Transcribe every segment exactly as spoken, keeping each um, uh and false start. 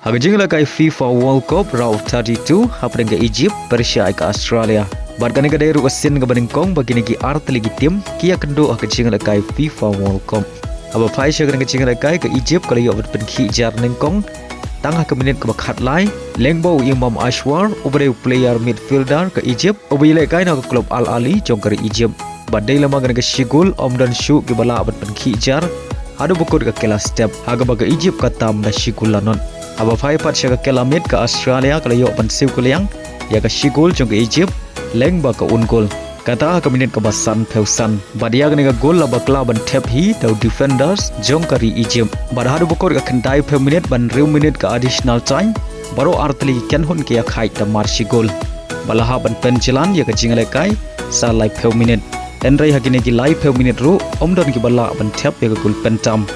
Ha ka jingïalehkai FIFA World Cup Round of thirty-two, hapdeng ka Egypt pyrshah ïa ka Australia. Bad kane ka dei ruh ka sien kaba nyngkong ba kine ki artylli ki tim ki ïakynduh ha ka jingïalehkai FIFA World Cup. Haba phai sha kane ka jingïalehkai, ka Egypt ka la ïoh ban pynkhih jar nyngkong tang ha ka minit kaba khatlai, lyngba u Imam Ashwar, uba dei u player midfielder ka Egypt, uba ïalehkai na ka klub Al Ahly jong ka ri Egypt. Bad dei lem bad kane ka shi gol, ym don shuh kiba lah ban pynkhih jar haduh ba kut ka kylla step, ha kaba ka Egypt ka tam da shi gol la not. Haba phai pat sha ka kylla miet, ka Australia ka la ïoh ban siew kylliang ïa ka shi gol jong ka Egypt lyngba ka own goal, kata ha ka minit kaba sanphew san. Bad ïa kane ka gol la bakla ban thep hi da u defenders jong ka ri Egypt. Bad haduh ba kut ka khyndaiphew minit ban hynriew minit ka additional time, baroh artylli ki kynhun ki ïakhaid da mar shi gol. Ba la hap ban pynjlan ïa ka jingïalehkai sa laiphew minit. Hynrei ha kine ki laiphew minit ruh, ym don kiba lah ban thep ïa ka gol pyntam.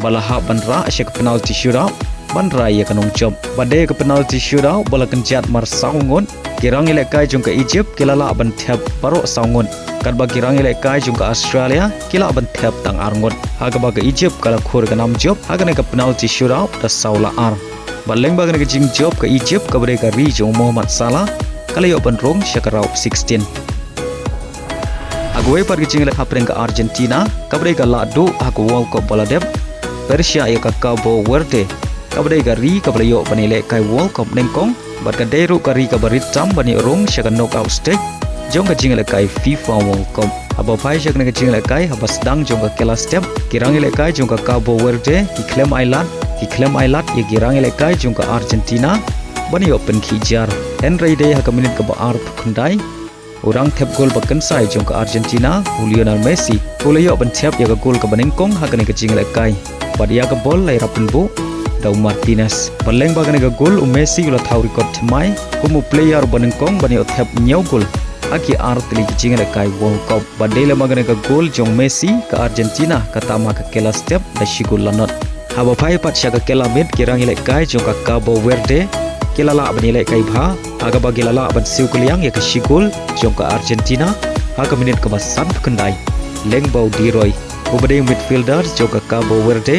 Ba la hap ban rah sha ka penalty shootout ban rai ïa ka nongjop. Bad dei ka penalty shootout ba la kynjat mar saw ngut, ki rangïalehkai jong ka Egypt ki la lah ban thep baroh saw ngut, katba ki rangïalehkai jong ka Australia ki lah ban thep tang ar ngut, ha kaba ka Egypt ka la khur ka nam jop ha kane ka penalty shootout da saw la ar. Bad lyngba kane ka jingjop, ka Egypt kaba dei ka ri jong u Mohamed Salah ka la ïoh ban rung sha ka round of sixteen. Ha kawei pat ka jingïalehkai hapdeng ka Argentina, kaba dei ka lah duh ha ka World Cup ba la dep, pyrshah ïa ka Cabo Verde, kaba dei ka ri kaba la ïoh ban ïalehkai World Cup nyngkong, bad ka dei ruh ka ri kaba rit tam ban ïoh rung sha ka knockout stage jong ka jingïalehkai FIFA World Cup. Haba phai sha kane ka jingïalehkai, haba sdang jong ka kylla step, ki rangïalehkai jong ka Cabo Verde ki khlem ailad, ki khlem ailad ïa ki rangïalehkai jong ka Argentina ban ïoh pynkhih jar. Hynrei dei ha ka minit kaba arphew khyndai, u rangthep gol ba kynsai jong ka Argentina, u Lionel Messi, u la ïoh ban thep ïa ka gol kaba nyngkong ha kane ka jingïalehkai. Bad ïa ka bol la ïarap pynbuh da u Martinez. Bad lyngba kane ka gol, u Messi u la thaw record thymmai kum u player ba nyngkong ban ïoh thep hynñiew gol ha ki artylli ki jingïalehkai World Cup. Bad dei lem bad kane ka gol jong Messi, ka Argentina ka tam ha ka kylla step da shi gol la not. Haba phai pat sha ka kylla miet, ki rangïalehkai jong ka Cabo Verde ki la lah ban ïalehkai bha, ha kaba ki la lah ban siew kylliang ïa ka shi gol jong ka Argentina ha ka minit kaba sanphew khyndai, lyngba u De Roy, uba dei u midfielder jong ka Cabo Verde,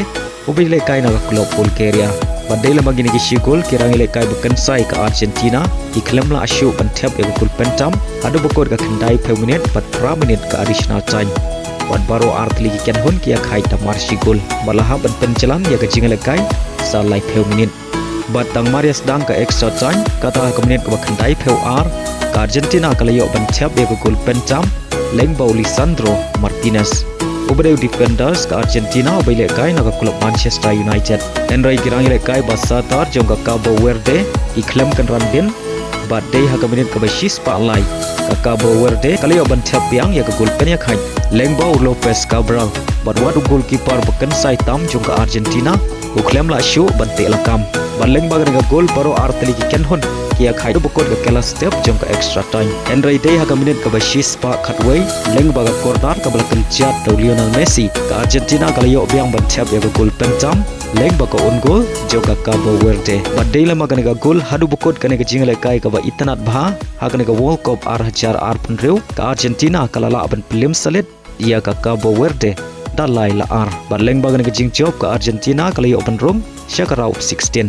uba ïalehkai na ka klub Bulgaria. Bad dei lem bad kine ki shi gol, ki rangïalehkai ba kynsai ka Argentina ki khlem lah shuh ban thep ïa ka gol pyntam haduh ba kut ka khyndaiphew minit bad phra minit ka additional time. Bad baroh artylli ki kynhun ki ïakhaid da mar shi gol, bad la hap ban pynjlan ïa ka jingïalehkai sa laiphew minit. Bad tang mar ïa sdang ka extra time, kata ha ka minit kaba khyndaiphew ar, ka Argentina ka la ïoh ban thep ïa ka gol pyntam lyngba u Lisandro Martinez, uba dei u defenders ka Argentina uba ïalehkai na ka klub Manchester United. Hynrei ki rangïalehkai ba satar jong ka Cabo Verde ki khlem kynran beiñ, bad dei ha ka minit kaba shispah lai, ka Cabo Verde ka la ïoh ban thep biang ïa ka gol pynïakhaid lyngba u Lopez Cabral. Bad wat u goalkeeper ba kynsai tam jong ka Argentina u khlem lah shuh ban teh lakam. Bad lyngba kane ka gol, baroh artylli ki kynhun ki ïakhaid haduh ba kut ka kylla step jong ka extra time. Hynrei dei ha ka minit kaba shispah khatwei, lyngba ka corner kaba la kynjat da u Lionel Messi, ka Argentina ka la ïoh biang ban thep ïa ka gol pyntam lyngba ka own goal jong ka Cabo Verde. Bad dei lem bad kane ka gol, haduh ba kut kane ka jingïalehkai kaba itynnad bha ha kane ka World Cup ar hajar arphew hynriew, ka Argentina ka la lah ban pynliem salit ïa ka Cabo Verde da lai la ar. Bad lyngba kane ka jingjop, ka Argentina ka la ïoh ban rung sha ka round of sixteen.